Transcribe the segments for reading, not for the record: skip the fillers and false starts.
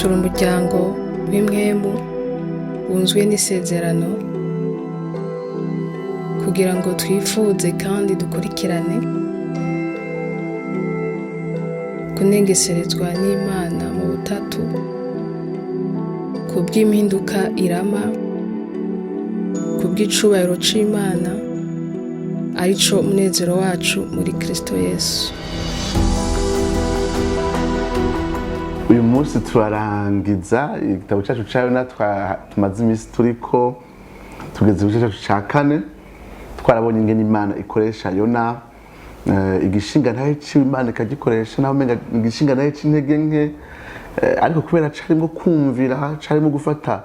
Turi umuryango w'impwemu wunzwe n'isezerano kugira ngo twifuze kandi dukurikirane kunengeserezwa n'Imana mu butatu kubw'impinduka irama, kubw'icubahiro c'Imana arico munezero wacu muri Kristo Yesu. Uyu munsi turarangiza igitabo cyacu cya Yona tumaze iminsi turiko, tugeze ku gice cyacu cya kane. Twarabonye ingene Imana ikoresha Yona, igishinga ntahe c'Imana ikagikoresha naho umenga igishinga ntahe c'intege nke, ariko kubera carimwo kumvira, carimwo gufata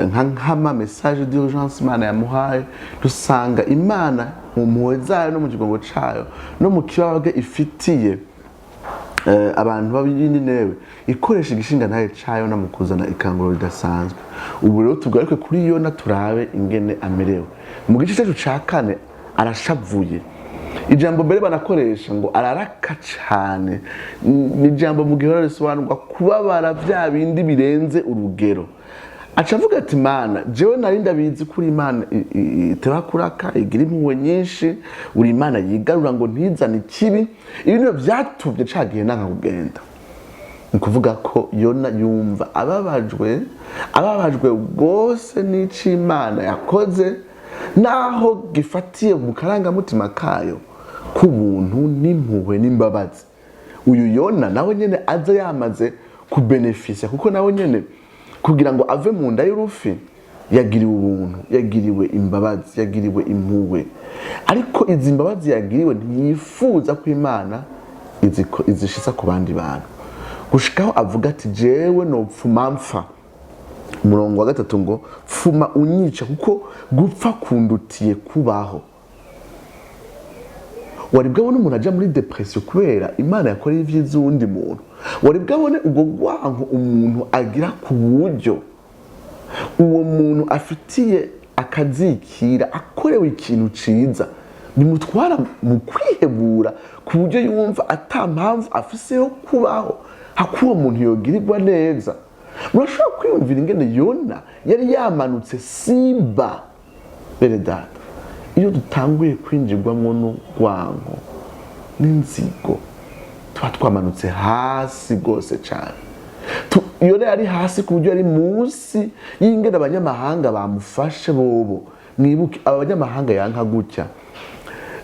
nka nkama message d'urgence Imana yamuhaye, dusanga Imana mu mpuhwe zayo no mu kigongo cayo no mu kibabwe ifitiye abantu b'Abininewe, ikoresha igishinga ntahe ca Yona mu kuzana ikanguro ridasanzwe. Ubu rero tugaruke kuri Yona, turabe ingene amerewe mu gice cyacu ca kane. Arashavuye. Ijambo mbere banakoresha ngo araraka cane, ni ijambo mu gihora risobanurwa kubabara vya bindi birenze urugero. Aca avuga ati: "Mana, jewe nari ndabizi ko uri Imana iteba kuraka, igira impuhwe nyinshi, uri Imana yigarura ngo ntizane ikibi. Ibi nivyo vyatumye ca gihe nanka kugenda." Ni ukuvuga ko Yona yumva ababajwe, ababajwe rwose n'ico Imana yakoze, naho gifatiye mu karangamutima kayo k'ubuntu n'impuhwe n'imbabazi. Uyu Yona nawe nyene aza yamaze kubenefisya, kuko nawe nyene kugira ngo ave mu nda y'urufi yagiriwe ubuntu, yagiriwe imbabazi, yagiriwe impuhwe. Ariko izi mbabazi yagiriwe ntiyifuza ko Imana izishitsa ku bandi bantu, gushikaho avuga ati: "Jewe nopfuma mpfa." Umurongo wa 3 ngo: "Pfuma unyica, kuko gupfa kundutiye kubaho." Wari bwabone umuntu aja muri dépression kubera Imana yakoreye ivyiza uwundi muntu? Wari bwabone ubwo rwanko umuntu agira ku buryo uwo muntu afitiye akazikira akorewe ikintu ciza, bimutwara mu kwihebura ku buryo yumva ata mpamvu afise yo kubaho hakuwo muntu yogirirwa neza? Murashobora kwiyumvira ingene Yona yari yamanutse simba. Bene data, iyo dutanguye kwinjirwamwo n'urwanko n'inzigo, tuba twamanutse hasi rwose cyane. Yona yari hasi ku buryo yari munsi y'ingene abanyamahanga bamufashe bobo. Mwibuke aba banyamahanga yanka gutya.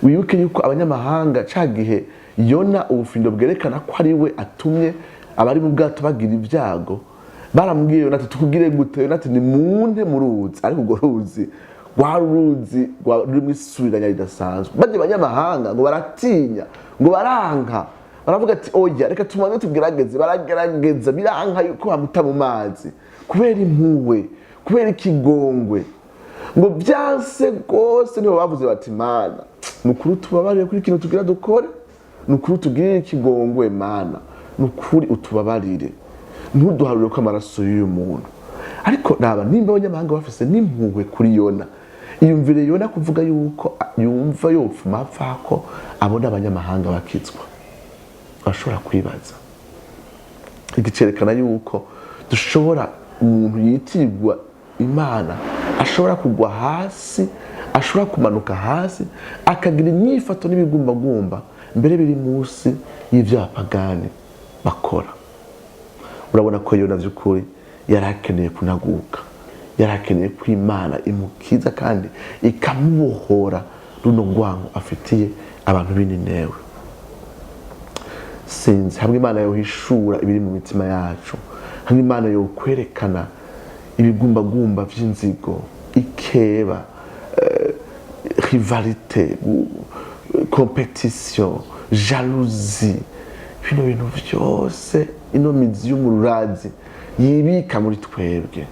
Wibuke yuko abanyamahanga ca gihe Yona ubufindo bwerekana ko ari we atumye abari mu bwato bagira ibyago, baramubwiye Yona ati: "Tukugire gute?" Yona ati: "Nimunte mu ruzi." Ariko urwo ruzi rwari uruzi rurimo isubiranya ridasanzwe. Barya abanyamahanga ngo baratinya, ngo baranka, baravuga ati: "Oya, reka tubanze tugerageze." Baragerageza, biranka yuko bamuta mu mazi kubera impuhwe, kubera ikigongwe. Ngo byanse rwose, nibo bavuze bati: "Mana, ni ukuri tubabarire kuri ikintu tugira dukore, ni ukuri tugirire ikigongwe. Mana, ni ukuri utubabarire, ntuduharure ko amaraso y'uyu muntu." Ariko raba, nimba abanyamahanga bafise n'impuhwe kuri Yona, iyumvire Yona kuvuga yuko yumva yopfuma apfa ko abona abanyamahanga bakizwa. Urashobora kwibaza iki cerekana yuko dushobora, umuntu yitirirwa Imana ashobora kugwa hasi, ashobora kumanuka hasi, akagira inyifato n'ibigumbagumba mbere biri munsi y'ibyo abapagani bakora. Urabona ko Yona by'ukuri yari akeneye kunaguka, yari akeneye ko Imana imukiza kandi ikamubohora runo rwango afitiye abantu b'Ininewe. Sinzi hamwe Imana yohishura ibiri mu mitima yacu, hamwe Imana yokwerekana ibigumbagumba vy'inzigo, ikeba, rivalité, compétition, jalousie, bino bintu vyose, ino mizi y'umururazi yibika muri twebwe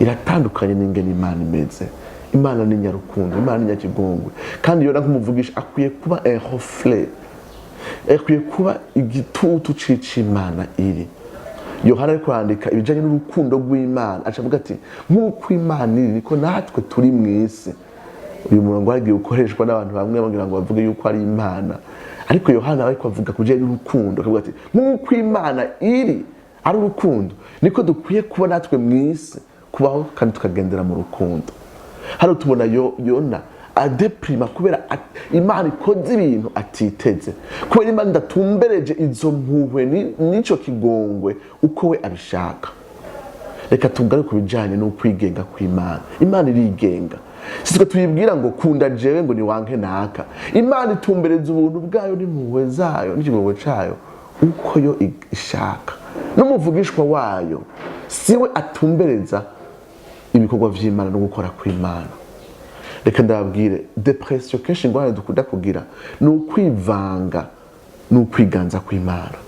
iratandukanye n'ingene Imana imeze. Imana ni nyarukundo, Imana ni nyakigongwe. Kandi Yona nk'umuvugisha akwiye kuba un reflet, akwiye kuba igitutu c'Imana iri. Yohana ariko yandika ibijanye n'urukundo rw'Imana, aca avuga ati: "Nk'uko Imana iri, niko natwe turi mu isi." Uyu murongo wagiye ukoreshwa n'abantu bamwe bagira ngo bavuge yuko ari Imana, ariko Yohana ariko avuga ku bijanye n'urukundo, akavuga ati: "Nk'uko Imana iri." Ari urukundo. Niko dukwiye kuba natwe mu isi, kubaho kandi tukagendera mu rukundo. Hano tubona Yona adeprima kubera Imana ikoze ibintu atiteze, kubera Imana idatumbereje izo mpuhwe n'ico kigongwe uko we abishaka. Reka tugaruke ku bijyanye n'ukwigenga kw'Imana. Imana irigenga, si twe tuyibwira ngo kunda jewe, ngo niwanke naka. Imana itumbereza ubuntu bwayo n'impuhwe zayo n'ikigongwe cyayo uko yo ishaka. N'umuvugishwa wayo siwe atumbereza ibikorwa vy'Imana no gukora kw'Imana. Reka ndababwire, dépression kenshi, ingorane dukunda kugira ni ukwivanga n'ukwiganza kw'Imana.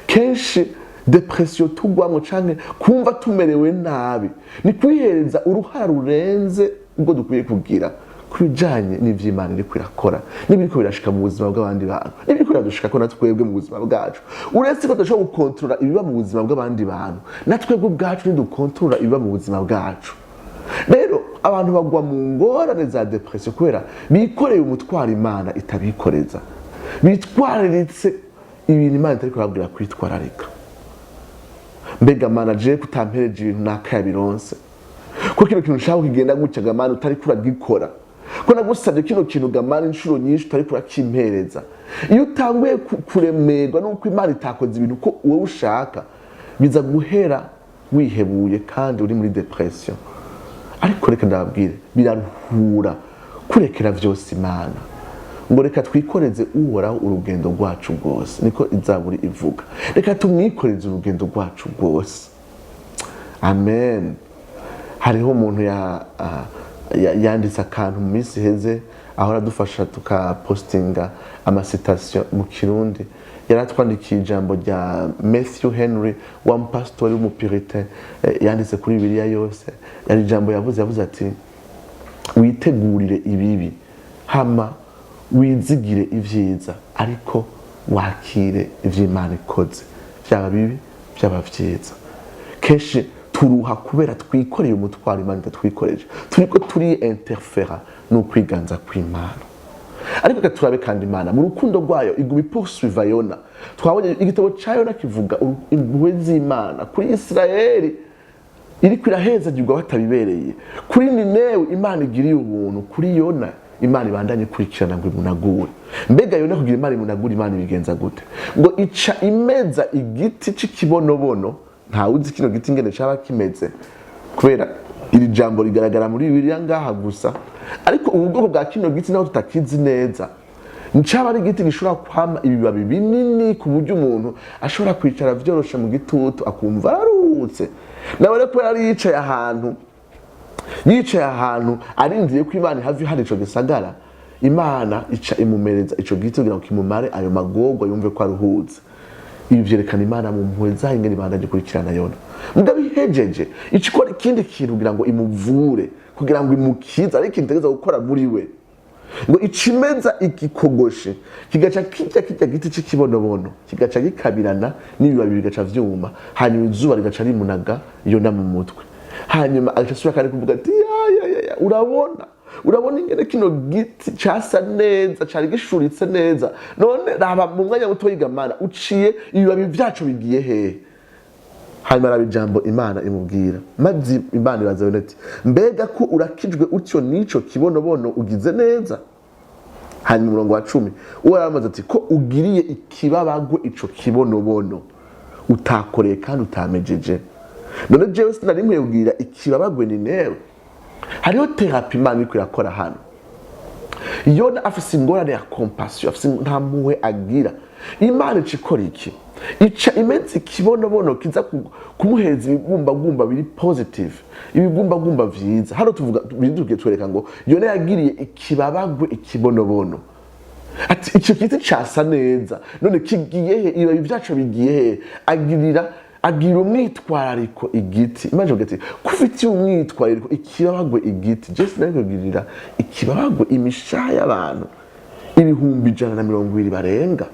Kenshi dépression tugwamwo canke kumva tumerewe nabi ni kwihereza uruhara rurenze ubwo dukwiye kugira ku bijanye n'ivy'Imana iriko irakora, n'ibiriko birashika mu buzima bw'abandi bantu, n'ibiriko biradushikako na twebwe mu buzima bwacu. Uretse ko tudashobora gukontorora ibiba mu buzima bw'abandi bantu, na twebwe ubwacu ntidukontorora ibiba mu buzima bwacu. Rero abantu bagwa mu ngorane za dépression kubera bikoreye umutwaro Imana itabikoreza, bitwararitse ibintu Imana itariko irababwira kwitwararika. Mbega Mana, jewe kutampereje ibintu naka yabironse, ko kino kintu nshaka kigenda gutya ga Mana utariko uragikora, ko nagusabye kino kintu ga Mana inshuro nyinshi utariko urakimpereza? Iyo utanguye kuremerwa nuko Imana itakoze ibintu uko wowe ushaka, biza guhera wihebuye kandi uri muri dépression. Ariko reka ndababwire, biraruhura kurekera vyose Imana, ngo reka twikoreze Uhoraho urugendo rwacu rwose. Niko Izaburi ivuga, reka tumwikoreze urugendo rwacu rwose. Amen. Hariho umuntu yanditse akantu mu minsi iheze, ahora adufasha tukapostinga ama citation mu Kirundi. Yaratwandikiye ijambo rya Matthew Henry, wa mupasitori w'umupuritain, yanditse kuri Bibiliya yose. Yari ijambo yavuze ati: "Witegurire ibibi, hama wizigire ibyiza, ariko wakire ivy'Imana ikoze, byaba bibi, byaba vyiza." Kenshi turuha kubera twikoreye umutwaro Imana itatwikoreje, turiko turi interfera n'ukwiganza kw'Imana. Ariko reka turabe kandi Imana mu rukundo rwayo iguma ipoursuiva Yona. Twabonye igitabo ca Yona kivuga impuhwe z'Imana kuri Isirayeli iriko irahezagirwa batabibereye, kuri Ninewe Imana igiriye ubuntu, kuri Yona Imana ibandanye ikurikirana ngo imunagure. Mbega Yona, kugira Imana imunagure, Imana ibigenza gute? Ngo ica imeza igiti c'ikibonobono. Ntawe uzi kino giti ingene caba kimeze, kubera iri jambo rigaragara muri Bibiliya ngaha gusa. Ariko ubu bwoko bwa kino giti naho tutakizi neza, ncaba ari igiti gishobora kwama ibibabi binini ku buryo umuntu ashobora kwicara vyoroshe mu gitutu akumva araruhutse. Nawe rero kubera yari yicaye ahantu arindiriye ko Imana ihava ihari ico gisagara, Imana ica imumereza ico giti kugira ngo kimumare ayo magorwa, yumve ko aruhutse. Ibi vyerekana Imana mu mpuhwe zayo ingene ibandanya ikurikirana Yona. Mugabo ihejeje, ica ikora ikindi kintu kugira ngo imuvure, kugira ngo imukize. Ariko ikintu itegereza gukora muri we, ngo icimeza igikogoshe kigaca kirya giti c'ikibonobono, kigaca gikabirana n'ibibabi bigaca vyuma, hanyuma izuba rigaca rimunaga Yona mu mutwe. Hanyuma agaca asubira kandi kuvuga ati: "Ya ya ya ya, urabona ingene kino giti casa neza, cari gishuritse neza, none raba mu mwanya muto yigamana uciye, ibibabi vyaco bigiye hehe?" Hanyuma araba ijambo Imana imubwira. Maze Imana ibaza Yona ati: "Mbega ko urakijwe utyo n'ico kibonobono, ugize neza?" Hanyuma umurongo wa 10, uwo yaramaze ati: "Ko ugiriye ikibabagwe ico kibonobono utakoreye kandi utamejeje, none jewe sinari nkwiye kugira ikibabagwe Ninewe?" Hariho thérapie Imana iriko irakora hano. Yona afise ingorane ya compassion, afise nta mpuhwe agira. Imana ica ikora iki? Ica imeze ikibonobono kiza kumuhereza ibigumbagumba biri positive, ibigumbagumba vyiza. Hano tuvuga bidugiye twereka ngo Yona yagiriye ikibabagwe ikibonobono, ati: "Icyo giti casa neza, none kigiye he? Ibibabi vyaco bigiye he?" Agira umwitwarariko igiti. Imana ivuga ati: "Ko ufitiye umwitwarariko ikibabagwe igiti, je sinari kugirira ikibabagwe imishaha y'abantu 120,000 barenga?"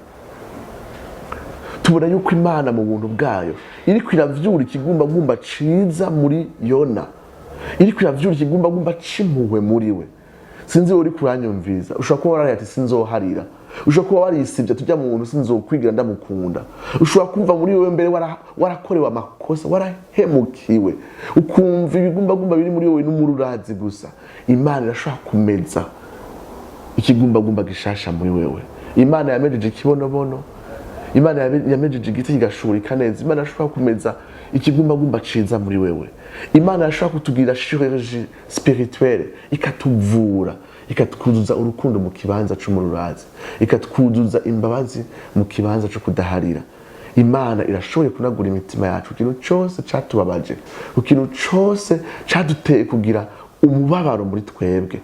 Tubona yuko Imana mu buntu bwayo iriko iravyura ikigumbagumba ciza muri Yona, iriko iravyura ikigumbagumba c'impuhwe muri we. Sinzi wowe uriko uranyumviriza, ushobora kuba warariye ati: "Sinzoharira." Ushobora kuba warisibye tujya mu muntu sinzokwigira ndamukunda. Ushobora kumva muri wowe mbere warakorewe amakosa, warahemukiwe, ukumva ibigumbagumba biri muri wowe n'umururazi gusa. Imana irashobora kumeza ikigumbagumba gishasha muri wewe. Imana yamejeje ikibonobono, Imana yamejeje igiti kigashurika neza. Imana irashobora kumeza ikigumbagumba ciza muri wewe. Imana irashobora kutugirira chirurgie spirituelle, ikatuvura, ikatwuzuza urukundo mu kibanza c'umururazi, ikatwuzuza imbabazi mu kibanza co kudaharira. Imana irashoboye kunagura imitima yacu. Ikintu cyose catubabaje, ikintu cyose caduteye kugira umubabaro muri twebwe.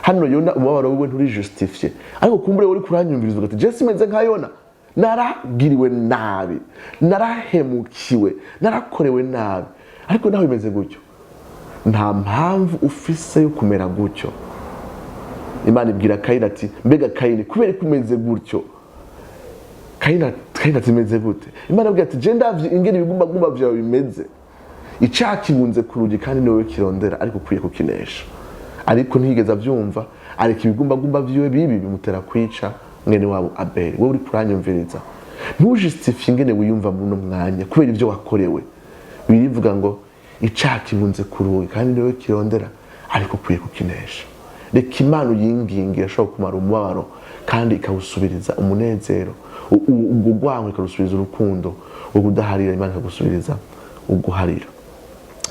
Hano Yona umubabaro wiwe nturi justifié, ariko kumbure uri kuranyumviriza ugati: "Je simeze nka Yona, naragiriwe nabi, narahemukiwe, narakorewe nabi." Ariko nawe bimeze gutyo, nta mpamvu ufise yo kumera gutyo. Imana ibwira Kayini ati: "Mbega Kayini, kubera ko umeze gutyo?" Kayini ati: "Meze gute?" Imana abwira ati: "Je ndavye ingene ibigumbagumba vyawe bimeze, icaha kibunze ku rugi kandi ni wowe kirondera, ariko ukwiye kukinesha." Ariko ntiyigeze avyumva, areka ibigumbagumba vyiwe bibi bimutera kwica mwene wabo Abeli. Wowe uri kuranyumviriza, ntujustifie ingene wiyumva muri uno mwanya kubera ivyo wakorewe. Birivuga ngo icaha kibunze ku rugi kandi ni wowe kirondera, ariko ukwiye kukinesha. Reka Imana uyinginge, irashobora kumara umubabaro kandi ikawusubiriza umunezero. Ubwo rwango ikarusubiza urukundo, ugudaharira Imana ikagusubiriza uguharira.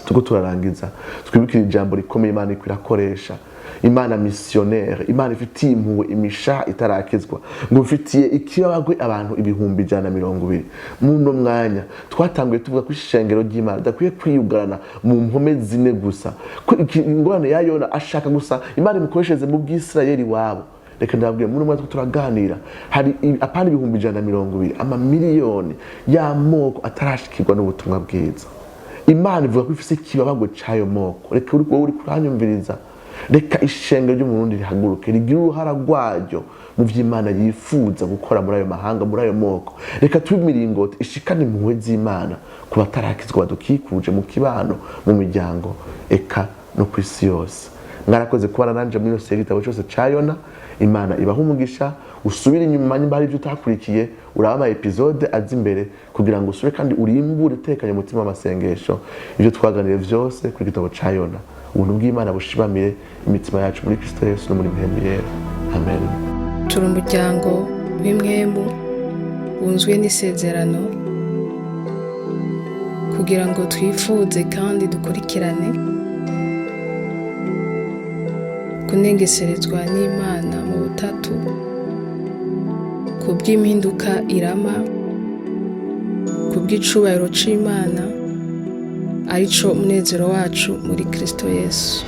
Tuko turarangiza, twibukire ijambo rikomeye Imana iriko irakoresha. Imana missionnaire, Imana ifitiye impuhwe imishaha itarakizwa, ngo mfitiye ikibabagwe abantu 120,000. Muno mwanya twatanguye tuvuga ko ishengero ry'Imana ridakwiye kwiyugarana mu mpome zine gusa, ko ingorane ya Yona ashaka gusa Imana imukoreshereze mu bw'Isirayeli wabo. Reka ndababwira, muri mwanya turaganira, hari apana 120,000, amamiliyoni y'amoko atarashikirwa n'ubutumwa bwiza. Imana ivuga ko ifise ikibabagwe c'ayo moko. Reka wowe uri kuranyumviriza, reka ishengero ry'Umurundi rihaguruke, rigire uruhara rwaryo mu vy'Imana yifuza gukora muri ayo mahanga, muri ayo moko. Reka tube imiringoti ishikane impuhwe z'Imana ku batarakizwa badukikuje, mu kibano, mu miryango, eka no ku isi yose. Mwarakoze kubana nanje muri yose y'igitabo cyose ca Yona. Imana ibaha umugisha. Usubire inyuma nimba hari ibyo utakurikiye, uraba ama épisodes aza imbere kugira ngo usubire kandi urimbure utekanye umutima w'amasengesho ibyo twaganiriye vyose kuri igitabo ca Yona. Ubuntu bw'Imana bushibamire imitima yacu muri Kristo Yesu no muri mpemu yera. Amen. Turi umuryango w'impwemu wunzwe n'isezerano kugira ngo twifuze kandi dukurikirane kunengeserezwa n'Imana mu butatu ku bw'impinduka irama, ku bw'icubahiro c'Imana, arico munezero wacu muri Kristo Yesu.